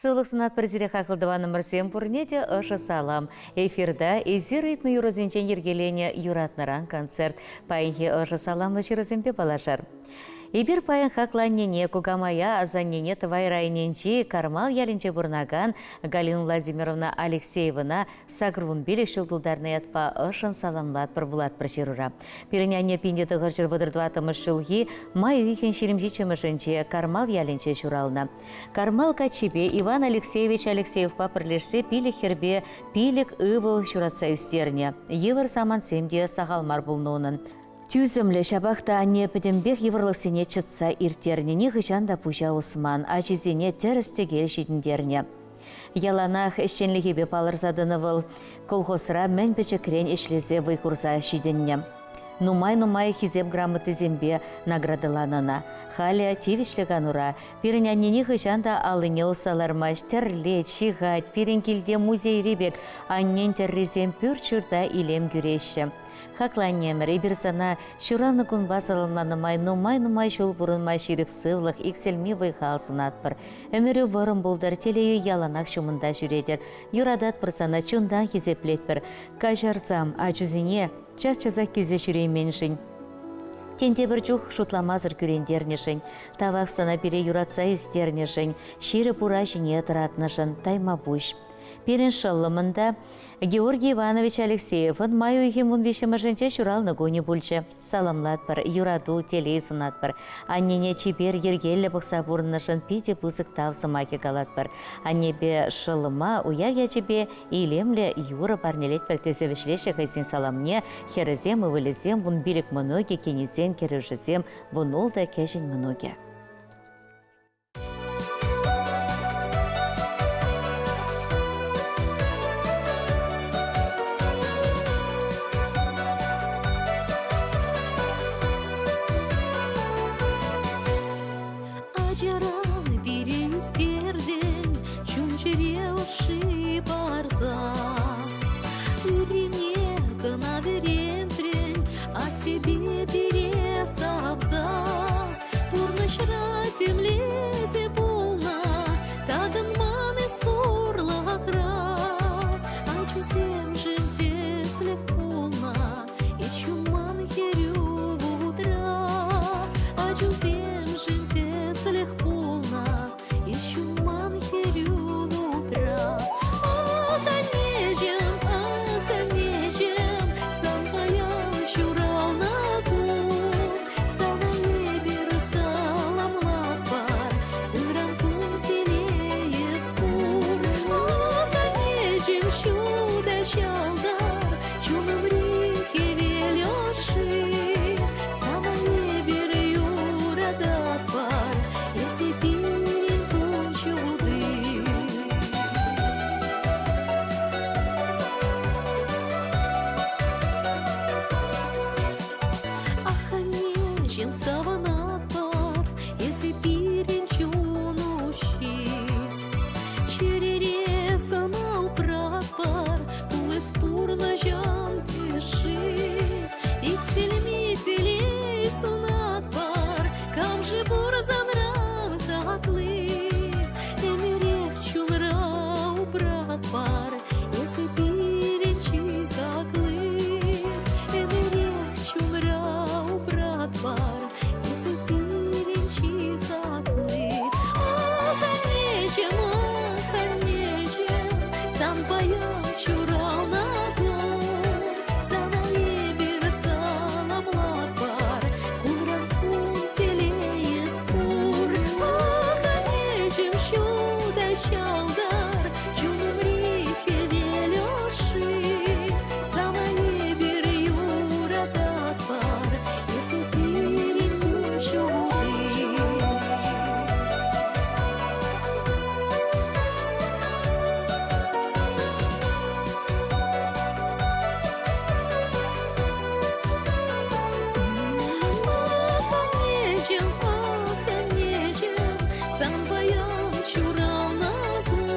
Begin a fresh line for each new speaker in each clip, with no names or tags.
Сывлӑх сунатпӑр сире хаклӑ тӑванӑмӑрсем пурне те ӑшӑ салам. Эфирта эсир ыйтнӑ юрӑсенчен йӗркеленӗ Юратнӑран концерт. Паянхи ӑшӑ саламлӑ ҫырусемпе паллашар. Эпир паян хаклӑ аннене, кукамая, асаннене Тӑвай районӗнчи Кармал ялӗнче пурӑнакан Галина Владимировна Алексеевӑна 85 ҫул тултарнӑ ятпа ӑшшӑн саламлатпӑр вулатпӑр ҫырура. Пирӗн анне 1934 ҫулхи май уйӑхӗн 27-мӗшӗнче Кармал ялӗнче ҫуралнӑ. Кармал каччипе Иван Алексеевич Алексеевпа пӗрлешсе пилӗк хӗрпе пилӗк ывӑл ҫуратса ӳстернӗ. Йывӑр самантсем те сахал мар пулнӑ унӑн. Тӳсӗмлӗ, ҫапах та анне пӗтӗмпех йывӑрлӑхсене чӑтса ирттернӗ, нихӑҫан та пуҫа усман, ачисене тӗрӗс-тӗкел ҫитӗнтернӗ. Яланах ӗҫченлӗхӗпе палӑрса тӑнӑ вӑл. Колхозра мӗн пӗчӗкрен ӗҫлесе вӑй хурса ҫитӗннӗ. Нумай-нумай Хисеп грамотисемпе наградӑланӑ ӑна. Халӗ тивӗҫлӗ канура. Пирӗн анне нихӑҫан та аллине усса лармасть, тӗрлет, ҫыхать. Пирӗн килте музейри пек аннен тӗррисем пӳрт-ҫурта илем кӳреҫҫӗ. Хаклӑ аннемӗр, эпир сана ҫуралнӑ кунпа саламланӑ май нумай-нумай ҫул пурӑнма ҫирӗп сывлӑх, иксӗлми вӑй-хал сунатпӑр. Ӗмӗрӳ вӑрӑм пултӑр, телейӳ яланах ҫумӑнта ҫӳретӗр. Юрататпӑр сана, чунтан хисеплетпӗр. Каҫарсам ачусене час-часах килсе ҫӳрейменшӗн. Тен, тепӗр чух шутламасӑр кӳрентернӗшӗн, тавах сана пире юратса ӳстернӗшӗн, ҫирӗп ура ҫине тӑратнӑшӑн тайма пуҫ. Пирӗн шӑллӑмӑн та Георгий Иванович Алексеевӑн май уйӑхӗн 13-мӗшӗнче ҫуралнӑ кунӗ пулчӗ. Саламлатпӑр, юрату, телей сунатпӑр. Аннене чипер, йӗркеллӗ пӑхса пурӑннӑшӑн питӗ пысӑк тав сӑмахӗ калатпӑр. Аннепе шӑллӑма уяв ячӗпе илемлӗ юрӑ парнелетпӗр тесе вӗҫлеҫҫӗ хӑйсен саламне хӗрӗсем, ывӑлӗсем, 15 мӑнукӗ, кинӗсем, кӗрӳшӗсем, 16 кӗҫӗн мӑнукӗ.
Ачаран пире ӳстертӗн, чун-чӗре ӑшши парса. Ыррине кӑна вӗрентрӗн, аттепе пире савса. Пурнӑҫра темле те пулнӑ, такӑнман эс пурлӑхра. Ачусемшӗн тӗслӗх пулнӑ, эс ҫумман хӗрӳ вутра. Ачусемшӗн тӗслӗх пулнӑ, эс ҫумман хӗрӳ вутра. Ах, аннеҫӗм, ах, аннеҫӗм, сан хаял ҫуралнӑ кун. Сана эпир саламлатпӑр, кунран кун телейӗс пур. Ах, аннеҫӗм, ҫутӑ ҫӑлтӑр, чунӑмри хӗвел ӑшши. Сана эпир юрататпӑр, эсӗ пирӗн кун ҫути. Ах, аннеҫӗм, савӑнатпӑр, эсӗ пирӗн чун уҫҫи. Чӗрере сана упратпӑр, пулас пурнӑҫӑн тӗшши. Иксӗлми телей сунатпӑр, кам-ши пур санран хакли? Ӗмӗрех чунра упратпӑр, эсӗ пирӗн чи хакли. Ӗмӗрех чунра упратпӑр, эсӗ пирӗн чи хакли. Ах, аннеҫӗм, ах, аннеҫӗм, сан паян ҫуралнӑ кун. Сана эпир саламлатпӑр, кунран кун телейӗс пур. Ах, аннеҫӗм, ҫутӑ ҫӑлтӑр, чунӑмри хӗвел ӑшши. Сана эпир юрататпӑр, эсӗ пирӗн кун ҫути. Ах, аннеҫӗм, ах, аннеҫӗм, сан паян ҫуралнӑ кун.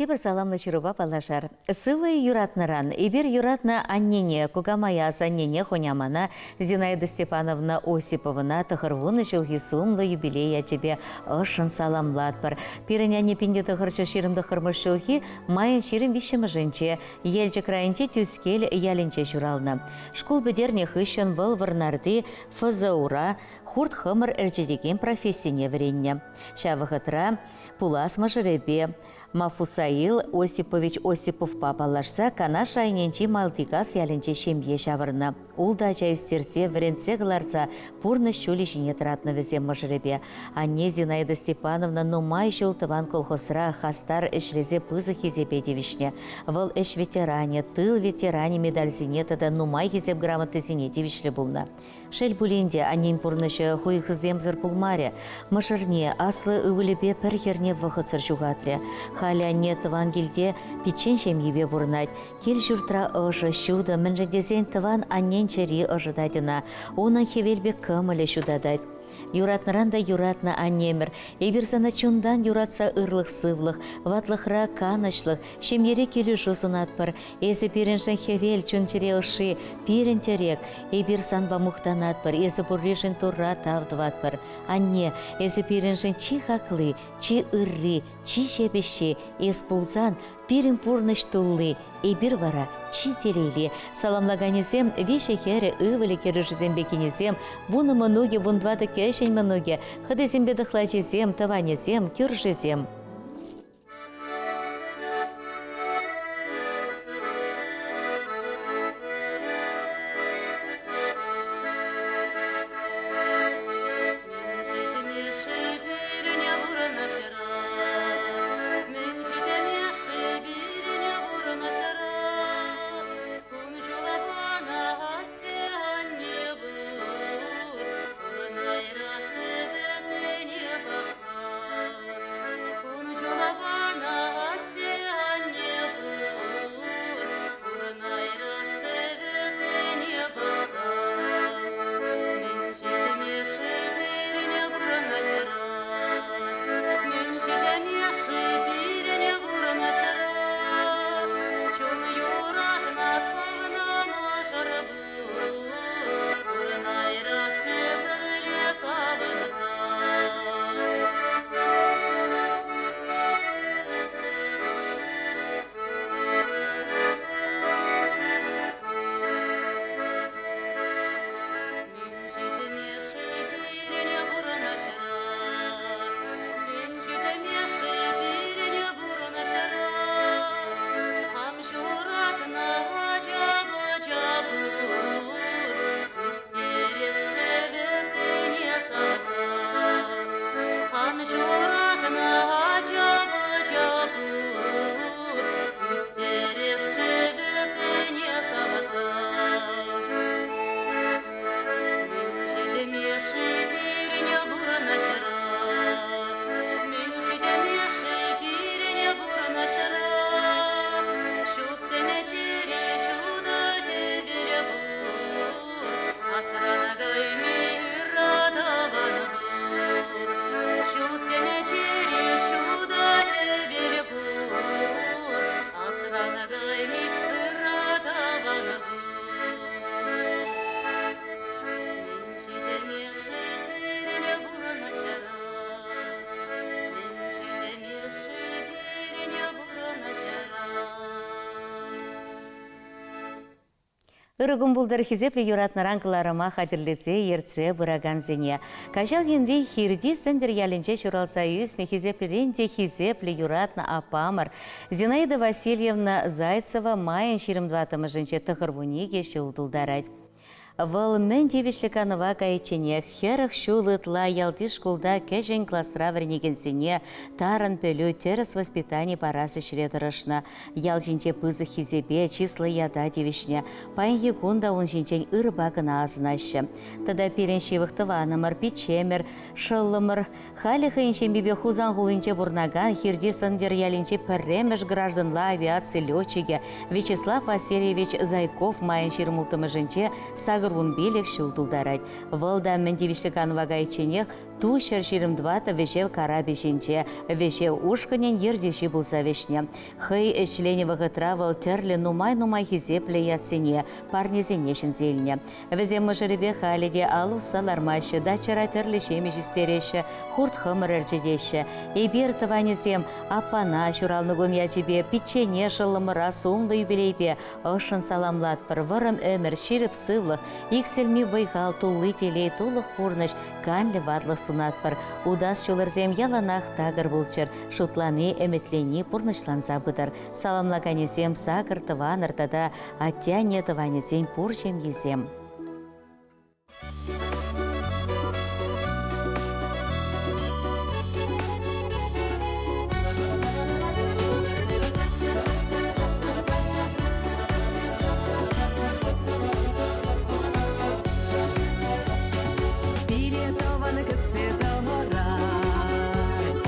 Тепӗр саламлӑ ҫырупа паллашар. Сывӑ-и юратнӑран эпир юратнӑ аннене, кукамая, асаннене, хунямана Зинаида Степановна Осиповӑна 90 ҫулхи сумлӑ юбилей ячӗпе ӑшшӑн саламлатпӑр. Пирӗн анне 1929 ҫулхи майӑн 23-мӗшӗнче Елчӗк районӗнчи Тӳскел ялӗнче ҫуралнӑ. Шкул пӗтернӗ хыҫҫӑн вӑл Вӑрнарти ФЗУра хурт-хӑмӑр ӗрчетекен профессине вӗреннӗ. Ҫав вӑхӑтра пулас мӑшӑрӗпе Мафусаил Осипович Осиповпа паллашса Канаш районӗнчи Малтикас ялӗнче ҫемье ҫавӑрнӑ. Ултӑ ача ӳстерсе, вӗрентсе кӑларса пурнӑҫ ҫулӗ ҫине тӑратнӑ вӗсем мӑшӑрӗпе. Анне Зинаида Степановна нумай ҫул тӑван колхозра хастар ӗҫлесе пысӑк хисепе тивӗҫнӗ. Вӑл ӗҫ ветеранӗ, тыл ветеранӗ медальсене тата нумай хисеп грамотисене тивӗҫлӗ пулнӑ. Шел пулин те, аннен пурнӑҫӗ хуйхӑсемсӗр пулмарӗ. Мӑшӑрне, аслӑ ывӑлӗпе пӗр хӗрне вӑхӑтсӑр ҫухатрӗ. Халӗ анне тӑван килте пиччен ҫемйипе пурӑнать. Кил-ҫуртра ӑшӑ, ҫутӑ, мӗншӗн тесен тӑван аннен чӗри ӑшӑтать ӑна. Унӑн хӗвел пек кӑмӑлӗ ҫутатать. Юратнӑран та юратнӑ аннемӗр, эпир сана чунтан юратса ырлӑх-сывлӑх, ватлӑхра канӑҫлӑх, ҫемьере килӗшӳ сунатпӑр. Эсӗ пирӗншӗн хӗвел, чун-чӗре ӑшши, пирӗн тӗрек. Эпир санпа мухтанатпӑр, эсӗ пурришӗн Турра тав тӑватпӑр. Анне, эсӗ пирӗншӗн чи хакли, чи ырри, чи ҫепӗҫҫи. Эс пулсан пирӗн пурнӑҫ тулли, эпир вара чи телейли. Саламлаканӗсем виҫӗ хӗрӗ, ывӑлӗ, кӗрӳшӗсемпе кинӗсем, вунӑ мӑнукӗ, вунтӑватӑ кӗҫӗн мӑнукӗ, хӑтисемпе тӑхлачисем, тӑванӗсем, кӳршисем. Ырӑ кун пултӑр хисеплӗ юратнӑран кӑларӑма хатӗрлесе ертсе пыракансене. Каҫал енри Хирти Сӗнтӗр ялӗнче ҫуралса ӳснӗ хисеплӗрен те хисеплӗ юратнӑ аппамӑр Зинаида Васильевна Зайцева майӑн 24-мӗшӗнче 92 ҫул тултарать. Вӑл мӗн тивӗҫлӗ канӑва кайичченех 40 ҫул ытла ялти шкулта кӗҫӗн класра вӗренекенсене тарӑн пӗлӳ, тӗрӗс воспитани парас ӗҫре тӑрӑшнӑ. Ял ҫинче пысӑк хисепе, чыслӑ ята тивӗҫнӗ. Паянхи кун та ун ҫинчен ырӑпа кӑна асӑнаҫҫӗ. Тата пирӗн ҫывӑх тӑванӑмӑр, пиччемӗр, шӑллӑмӑр Халӗ хӑйӗн ҫемйипе Хусан хулинче пурӑнакан Хирти Сӗнтӗр ялӗнчи пӗрремӗш гражданла авиаци летчикӗ Вячеслав Васильевич Зайков майӑн 26-мӗшӗнче 85 ҫул тултарать. Вӑл та мӗн тивӗҫлӗ канӑва кайичченех Ту 124 вӗҫев карапӗ ҫинче вӗҫев ушкӑнӗн ертӳҫи пулса вӗҫнӗ. Хӑй ӗҫленӗ вӑхӑтра вӑл тӗрлӗ нумай-нумай хисеплӗ ятсене, парнесене ҫӗнсе илнӗ. Вӗсем мӑшӑрӗпе халӗ те ал усса лармаҫҫӗ, дачӑра тӗрлӗ ҫимӗҫ ӳстереҫҫӗ, хурт-хӑмӑр ӗрчетеҫҫӗ. Эпир, тӑванӗсем, аппана ҫуралнӑ кун ячӗпе, пиччене, шӑллӑмӑра сумлӑ юбилейпе ӑшшӑн саламлатпӑр. Вӑрӑм ӗмӗр, ҫирӗп сывлӑх, иксӗлми вӑй-хал, тулли телей, тулӑх пурнӑҫ, канлӗ ватлӑх сунатпӑр. Утас ҫулӑрсем яланах такӑр пулччӑр, шутлани, ӗмӗтленни пурнӑҫланса пытӑр. Саламлаканӗсем сакӑр тӑванӑр тата атте-анне тӑванӗсен пур ҫемйисем.
Пире тӑван кӗтсе тӑрать,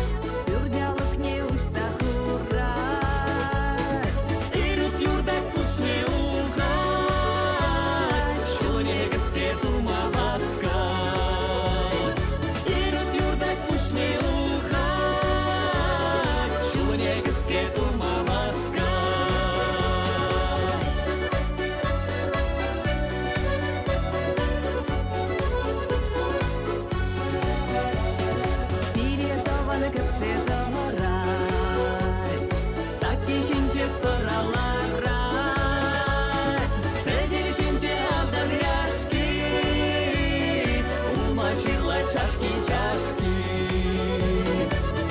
пӳрт алӑкне уҫса хурать.
Ирут юртать пуҫне ухать, ҫулне кӗске тума васкать. Ирут юртать пуҫне ухать, ҫулне кӗске тума васкать.
Пире тӑван кӗтсе тӑрать,
Сакки ҫинче сӑра ларать, сӗтел ҫинче автан яшки, улма-ҫырла чашки-чашки.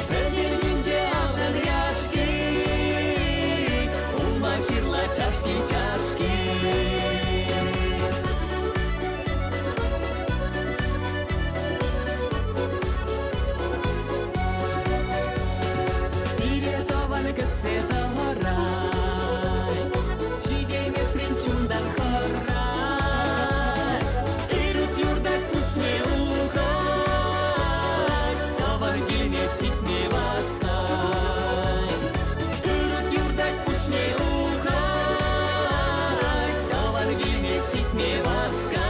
Сӗтел ҫинче автан яшки, улма-ҫырла чашки-чашки.
Пире тӑван кӗтсе тӑрать,
Ҫитеймесрен чунтан хӑрать. Ирут юртать пуҫне ухать, тӑван килне ҫитме васкать. Ирут юртать пуҫне ухать, тӑван килне ҫитме васкать.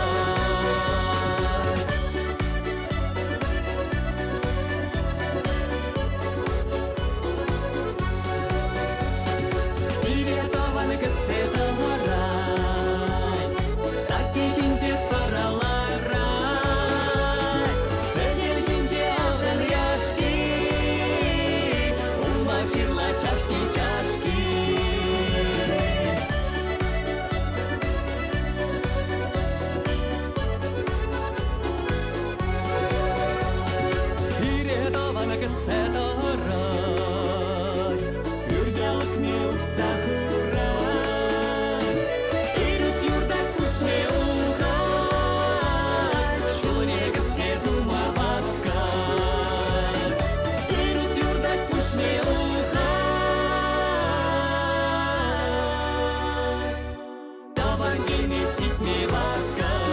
Пире тӑван кӗтсе тӑрать,
Сакки ҫинче сӑра ларать, сӗтел ҫинче автан яшки, улма-ҫырла чашки-чашки. Пире тӑван кӗтсе тӑрать, пӳрт алӑкне уҫса хурать. Ирут юртать пуҫне ухать, ҫулне кӗске тума васкать. Ирут юртать пуҫне ухать, тӑван килне ҫитме васкать.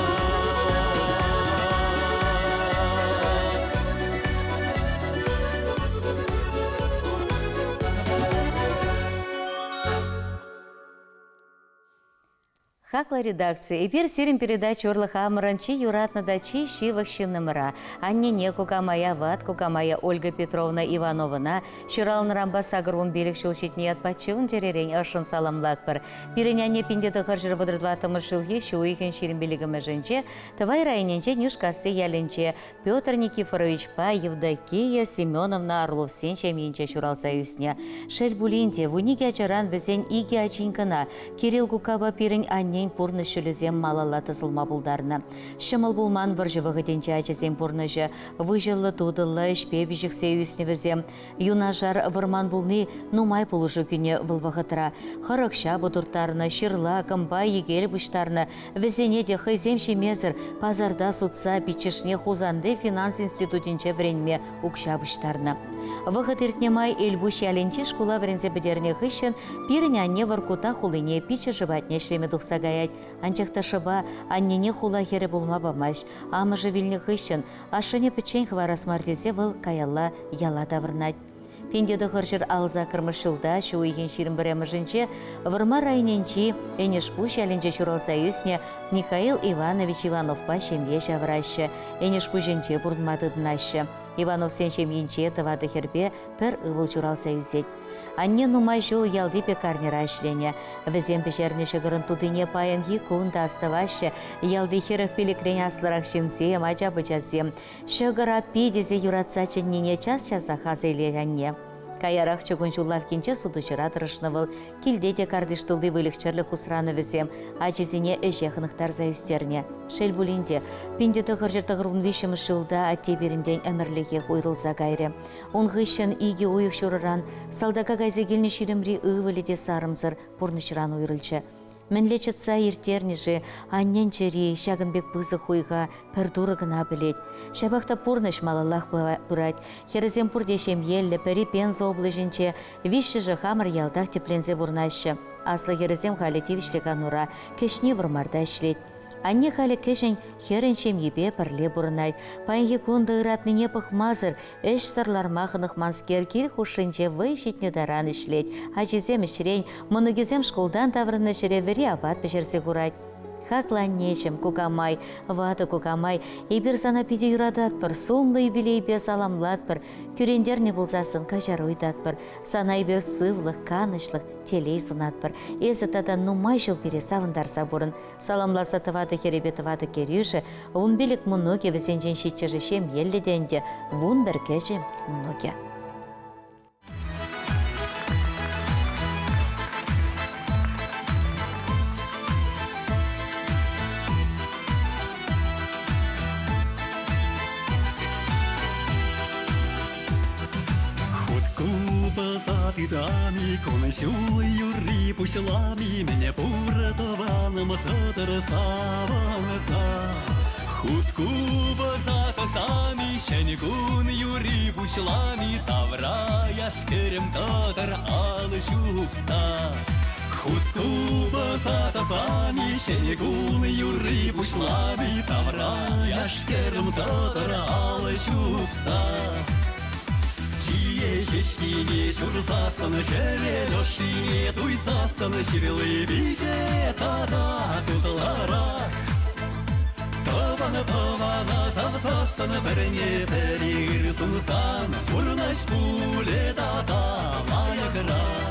Хаклӑ редакци, эпир сирӗн передача урлӑ хамӑрӑн чи юратнӑ та чи ҫывӑх ҫыннӑмӑра, аннене, кукамая, ват кукамая Ольга Петровна Ивановӑна ҫуралнӑранпа 85 ҫул ҫитнӗ ятпа чун-чӗререн ӑшшӑн саламлатпӑр. Пирӗн анне 1934 ҫулхи ҫу уйӑхӗн 25-мӗшӗнче Тӑвай районӗнче Нӳшкасси ялӗнче Петр Никифоровичпа Евдокия Семеновна Орловсен ҫемйинче ҫуралса ӳснӗ. Шел пулин те, 12 ачаран вӗсен икӗ ачин кӑна, Кирилл куккапа пирӗн аннен пурнӑҫ ҫулӗсем малалла тӑсӑлма пултарнӑ. Ҫӑмӑл пулман вӑрҫӑ вӑхӑтӗнче ачасен пурнӑҫӗ. Выҫӑллӑ-тутӑллӑ ӗҫпе пиҫӗхсе ӳснӗ вӗсем. Юнашар вӑрман пулни нумай пулӑшу кӳнӗ вӑл вӑхӑтра. Хӑрӑк ҫапӑ турттарнӑ, ҫырла, кӑмпа, йӗкел пуҫтарнӑ. Вӗсене те хӑйсем ҫимесӗр пасарта сутса пиччӗшне Хусанти финанс институтӗнче вӗренме укҫа пуҫтарнӑ. Вӑхӑт иртнӗ май Элпуҫ ялӗнчи шкула вӗренсе пӗтернӗ хыҫҫӑн пирӗн анне Воркута хулине пиччӗшӗ патне ӗҫлеме тухса каять. Анчах та шӑпа аннене хула хӗрӗ пулма памасть. Амӑшӗ вилнӗ хыҫҫӑн ашшӗне пӗччен хӑварас мар тесе вӑл каялла яла таврӑнать. 1968 ҫулта ҫу уйӑхӗн 21-мӗшӗнче Вӑрмар районӗнчи Энӗшпуҫ ялӗнче ҫуралса ӳснӗ Михаил Иванович Ивановпа ҫемье ҫавӑраҫҫӗ, Энӗшпуҫӗнче пурӑнма тытӑнаҫҫӗ. Ивановсен ҫемйинче тӑватӑ хӗрпе пӗр ывӑл ҫуралса ӳсет. Анне нумай ҫул ялти пекарньӑра ӗҫленӗ. Вӗсем пӗҫернӗ ҫӑкӑрӑн тутине паянхи кун та астӑваҫҫӗ. Ялти 45-рен аслӑрах ҫынсем, ача-пӑчасем. Ҫӑкӑр аппи тесе юратса чӗннине час-часах аса илет анне. Каярах чукун ҫул лавккинче сутуҫӑра тӑрӑшнӑ вӑл. Килте те картиш тулли выльӑх-чӗрлӗх усранӑ вӗсем, ачисене ӗҫе хӑнӑхтарса ӳстернӗ. Шел пулин те, 1993 ҫулта атте пирӗнтен ӗмӗрлӗхех уйрӑлса кайрӗ. Ун хыҫҫӑн икӗ уйӑх ҫурӑран салтака кайса килнӗ ҫирӗмри ывӑлӗ те сарӑмсӑр пурнӑҫран уйрӑлчӗ. Мӗнле чӑтса ирттернӗ-ши аннен чӗри ҫакӑн пек пысӑк хуйха пӗр Турӑ кӑна пӗлет. Ҫапах та пурнӑҫ малаллах пырать. Хӗрӗсем пурте ҫемьеллӗ, пӗри Пенза облаҫӗнче, виҫҫӗшӗ хамӑр ялтах тӗпленсе пурӑнаҫҫӗ. Аслӑ хӗрӗсем халӗ тивӗҫлӗ канура, кӗҫни Вӑрмарта ӗҫлет. Анне халӗ кӗҫӗн хӗрӗн ҫемйипе пӗрле пурӑнать. Паянхи кун та ыратнине пӑхмасӑр ӗҫсӗр ларма хӑнӑхманскер кил хушшинче вӑй ҫитнӗ таран ӗҫлет. Ачисем ӗҫрен, мӑнукӗсем шкултан таврӑннӑ ҫӗре вӗри апат пӗҫерсе хурать. Хаклӑ аннеҫӗм, кукамай, ватӑ кукамай, эпир сана питӗ юрататпӑр, сумлӑ юбилейпе саламлатпӑр, кӳрентернӗ пулсассӑн каҫару ыйтатпӑр. Сана эпир сывлӑх, канӑҫлӑх, телей сунатпӑр. Эсӗ тата нумай ҫул пире савӑнтарса пурӑн. Саламласа тӑватӑ хӗрӗпе тӑватӑ кӗрӳшӗ, 15 мӑнукӗ вӗсенчен ҫиччӗшӗ ҫемьеллӗ те ӗнтӗ, 11 кӗҫӗн мӑнукӗ.
Хут купӑса тытами, кун-ҫул юрри пуҫлами, мӗне пур тӑванӑм тӑтӑр савӑнса. Хут купӑса тӑсами, ҫӗн кун юрри пуҫлами, тавра яш-кӗрӗм тӑтӑр алӑ ҫупса. Хут купӑса тӑсами, ҫӗн кун юрри пуҫлами, тавра яш-кӗрӗм тӑтӑр алӑ ҫупса. Чие ҫеҫкине ҫурсассӑн, хӗвел ӑшшине туйсассӑн ҫырли пиҫе тата тутларах. Тӑван тӑвана савсассӑн, пӗрне пӗри ыр сунсан, пурнӑҫ пулӗ тата лайӑхрах.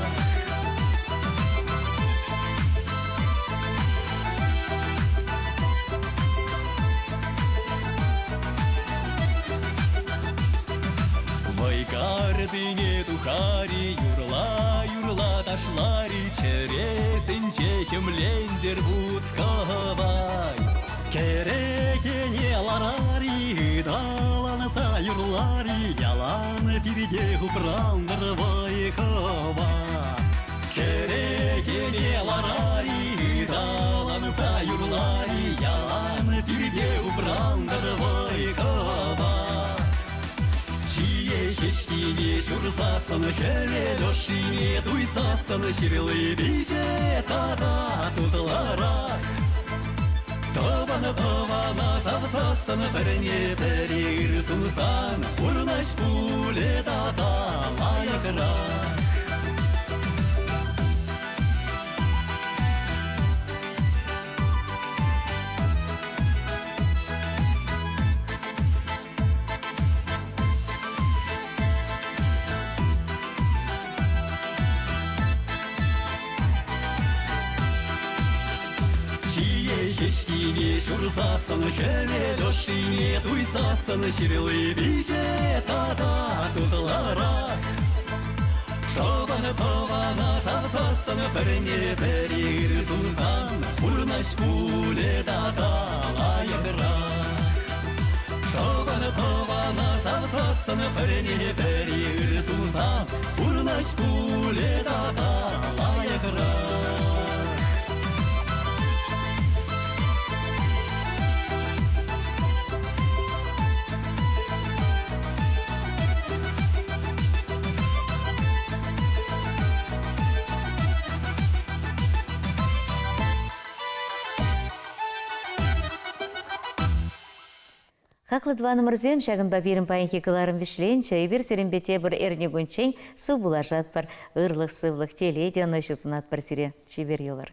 Вӑйкартине тухари, юрла-юрла ташлари, чӗресенче хӗмлентӗр вут-кӑвай. Кӗрекене ларари, ыталанса юрлари, ялан пирте упрантӑр вӑй-хӑва. Кӗрекене ларари, ыталанса юрлари, ялан пирте упрантӑр вӑй-хӑва. Чие ҫеҫкине ҫурсассӑн, хӗвел ӑшшине туйсассӑн ҫырли пиҫе тата тутларах. Тӑван тӑвана савсассӑн, пӗрне пӗри ыр сунсан, пурнӑҫ пулӗ тата лайӑхрах. Чие ҫеҫкине ҫурсассӑн, хӗвел ӑшшине туйсассӑн ҫырли пиҫе тата тутларах. Тӑван тӑвана савсассӑн, пӗрне пӗри ыр сунсан, пурнӑҫ пулӗ тата лайӑхрах. Тӑван тӑвана савсассӑн, пӗрне пӗри ыр сунсан, пурнӑҫ пулӗ тата лайӑхрах.
Хаклӑ тӑванӑмӑрсем, ҫакӑнпа пирӗн паянхи кӑларӑм вӗҫленчӗ. Эпир сирӗнпе тепӗр эрнекунччен сывпуллашатпӑр. Ырлӑх-сывлӑх, телей те ӑнӑҫу сунатпӑр сире. Чипер юлӑр.